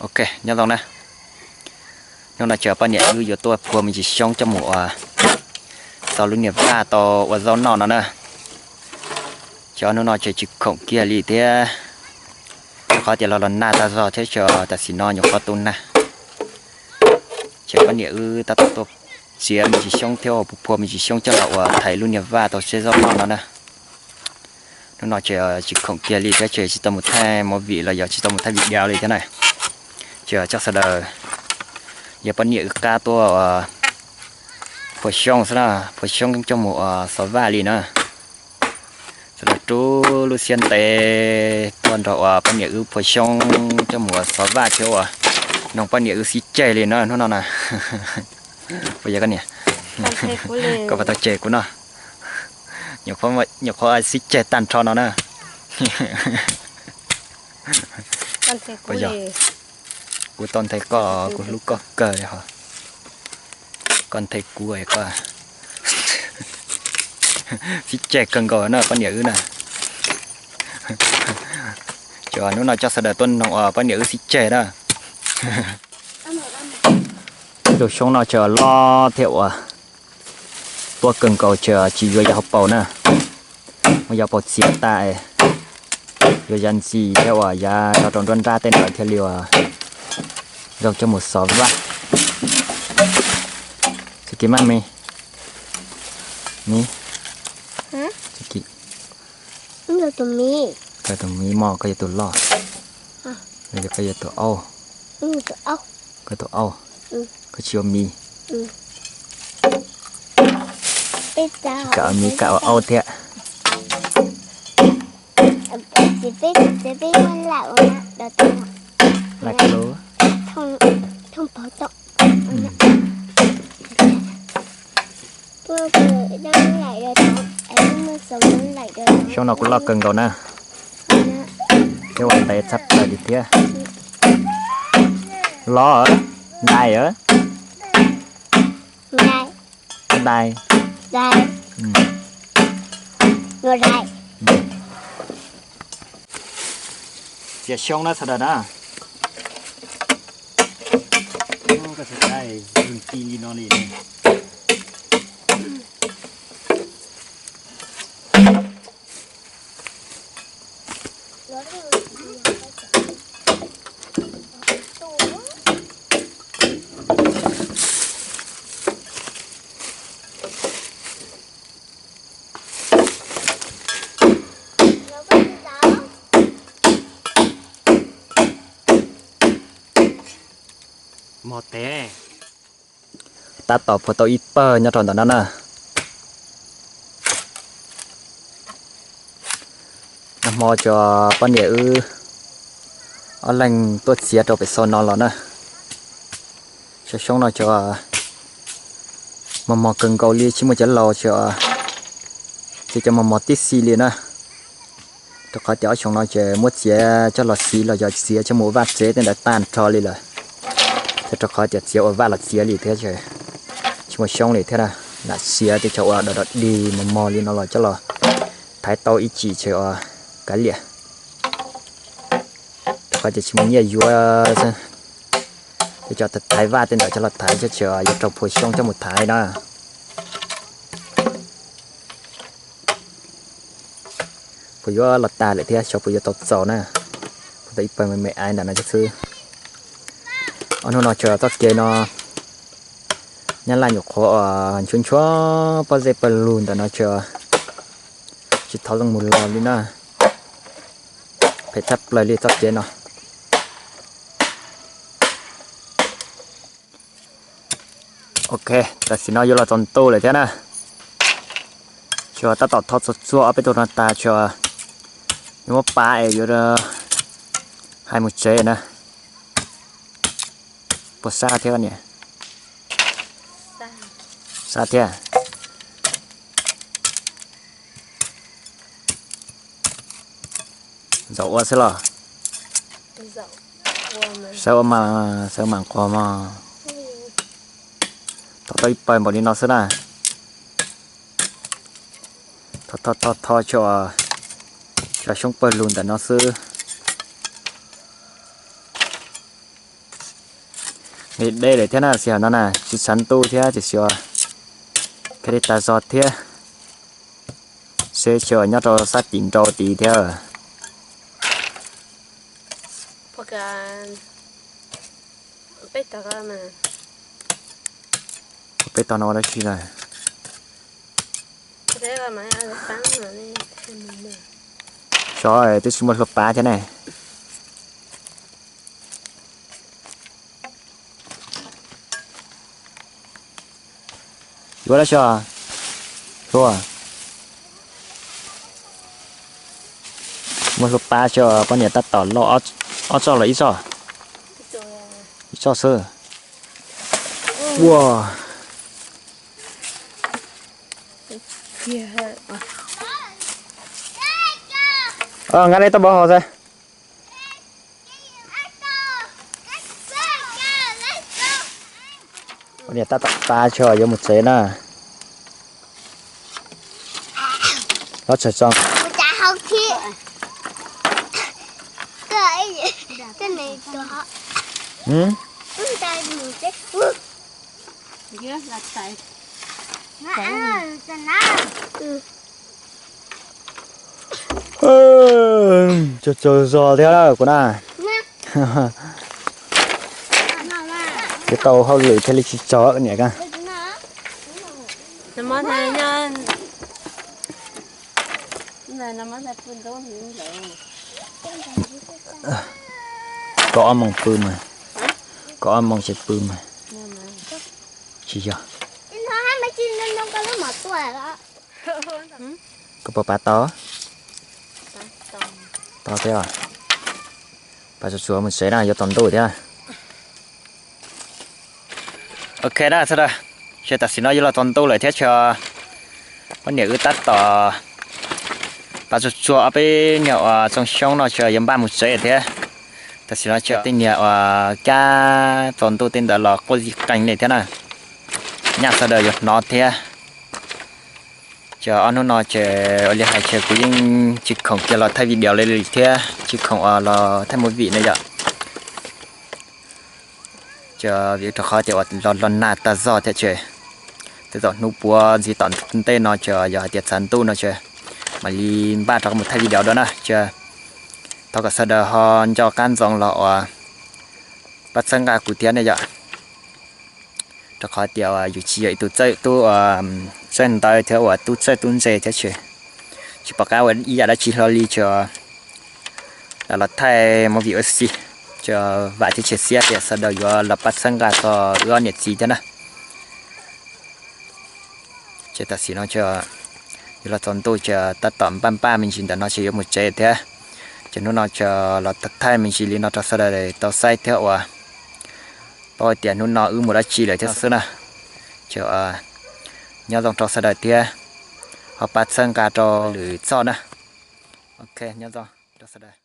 Ok, nyob zoo na. Hnub no ces poj niam wb yuav tuaj phua me ntsis xyoob coj mus ua, tau lub niag vaj tau ua zaub noj no na. Ces hnub no ces tsis khoom kiag li thiab, rau qhov tias los los nag tag zog thiab ces tam sim no nyuam qhuav tu nag. Ces poj niam wb tab tom tuaj txiav me ntsis xyoob thiab ua phua me ntsis xyoob coj los ua thaiv lub niag vaj tau seb zaub noj no na. Hnub no ces tsis khoom kiag li thiab ces tsis tau mus thaij movie los yog tsis tau mus thaij video li thiab na. Ces coj sawv daws, yog poj niam wb qab tuaj phua xyoob xwb na, phua xyoob coj mus ua xov vaj li na. Sawv daws rub lub siab ntev tuaj nrog ua poj niam wb phua xyoob coj mus ua xov vaj thiab ua noog poj niam wb xib ceg li na hnub no na. Puas yog koj niam? Koj puas tau cem kuv no? Nyuam qhuav xib ceg tag nrho no na. Puas yog? Kuv tau nthe koj, kuv hlub koj kawg li hos. Koj nthe kuv, koj xib ceg kawg nkaus na poj niam wb na. Ces hnub no coj sawv daws tuaj noog ua poj niam wb xib ceg na. Tus xyoob no ces loj thiab ua tuab kawg nkaus ces tsis yuav yav hauv paus na, muab yav hauv paus txiav tas, yuav yav ntxis thiab uas yav rau rau nruab nrab tej ntawd thiaj li uas zoo coj mus xov vaj. Tsis kis maj me, me, tsis kis, koj tus me mos, koj yuav tus loj, koj yuav tus auj, koj tus auj, koj tsis ua me, tsis kam ua me kam ua auj thiab. Laj kab lub. Xyoob no kuj loj kawg nkaus na, thiab ua ntev tshaj plaws li thiab. Loj, ntais, ntais. Txiav xyoob na sawv daws na. Koj txhob txav, yog ti li no li. Mos tes. Tab tom phua tau ib pawg nyob rau ntawm no na. Nag hmo cov poj niam wb ob leeg tuaj txiav rau pem xaus no los na. Cov xyoob no cov mos mos kawg nkaus li, tsis muaj cov laus, txiav cov mos mos tib si li na. Rau qhov tias ob xyoo no ces muab txiav coj los siv los yog txiav coj mus vaj tsev tej ntawd tag nrho li lawm. Thiab rau qhov tias txiav ua vaj los txiav li thiab, tsis muaj xyoob li thiab na. Lam siav tej cov ua dog dog dig mos mos li no los coj los thaiv tau ib chim ces ua kav liam. Rau qhov tias tsis muaj nyiaj yuav xwb. Tej cov thaiv vaj tej ntawd coj los thaiv thiab ces yuav raug phua xyoob coj mus thaiv na. Puas yuav los tag lawm thiab, xyov puas yuav tau txaus na. Puas tau ib pawg me me aiv ntawm no thiab xwb. Ob hnub no ces txoj kev no nyab laj nyuam qhuav uas nchuav nchuav pob zeb pawg lug ntawm no ces tsis thov leej mus los li na. Phem tshaj plaws li txoj kev no. Ok, tam sim no yuav los txog ntuj lawm thiab na. Ces tab tom tho txhua txhua ob peb tug no tas ces yuav muab pab es yuav hais mus tsev na. Puas sab thiab niam? Sab thiab. Zaum ua xwb los? Sawv ua mas, sawv mas nquag mog. Tho tau ib pawg npaum li no xwb na. Tho tho tho tho tso, tso xyoob pawg lug ntawm no xwb. Nqis deb lawm thiab na, xyov no na tsis tshav ntuj thiab tiam sis thiaj li tas zog thiab. Seb tsis nyob rau sab tim nrau tid thiab. Peb tog no ua dab tsi na? Xyov twb tsis muaj hlua pav thiab ne. Yuav dab tsi? Hlua. Muaj hlua pav tso, poj niam tab tom loj ob txoj los ib txoj? Ib txoj xwb. Ua, nqa li tau npau hos xwb. Poj niam tab tom pav tso yuav mus tsev na. Los tsev tso. Tsaug tsaug zog thiab kuv na. Tsis tau hauj lwm thiaj li tsis tsaug niam. Kaum ob moos pw mas, kaum ob moos ces pw mas. Tsis yog. Koj puas pav tau? Tau thiab. Pav tsuag tsuag mus tsev na, yuav tsaus ntuj thiab. Ok na, sawv daws, ces tam sim no yuav los tsaus ntuj lawm thiab ces poj niam wb tab tom pav tsuag tsuag ob peb nyuag uas txooj xyoob no ces yuav npaj mus tsev thiab. Tam sim no ces tej niag uas kab tsaus ntuj tej ntawd los quaj zig qeeg li thiab na. Nyaj sawv daws yuav hnov thiab. Ces ob hnub no ces ua li hais ces kuv yeej tsis khoom kiag los thaij video li li thiab tsis khoom uas los thaij movie na yom. Ces vim rau qhov tias uas los los nag tag zog thiab ces tej zaum hnub puav ntxiv tom ntej no ces yog hais tias txhav ntuj no ces mam li npaj rov qab mus thaij video dua na ces. Thov kom sawv daws ho nco qab ntsoov los uas pab txhawb nqa kuv thiab ne yom. Rau qhov tias yus tsis yog ib tug txawj tub txawj ntawv thiab uas tub txawj tub ntse thiab ces tsis pom qab ua ib yam dab tsi hlo li ces los thaij movie ua si. Ces vam thiab cia siab tias sawv daws yuav los pab txhawb nqa txog wb ob niam txiv thiab na. Ces tam sim no ces yuav los tsaus ntuj ces tab tom npaj npaj me ntsis ntawm no ces yuav mus tsev thiab. Ces hnub no ces los thaij me ntsis li no rau sawv daws tau saib thiab uas paub hais tias hnub no wb mus dab tsi lawm thiab xwb na. Ces nyob zoo rau sawv daws thiab ho pab txhawb nqa rau lwm zaj na. Ok, nyob zoo rau sawv daws.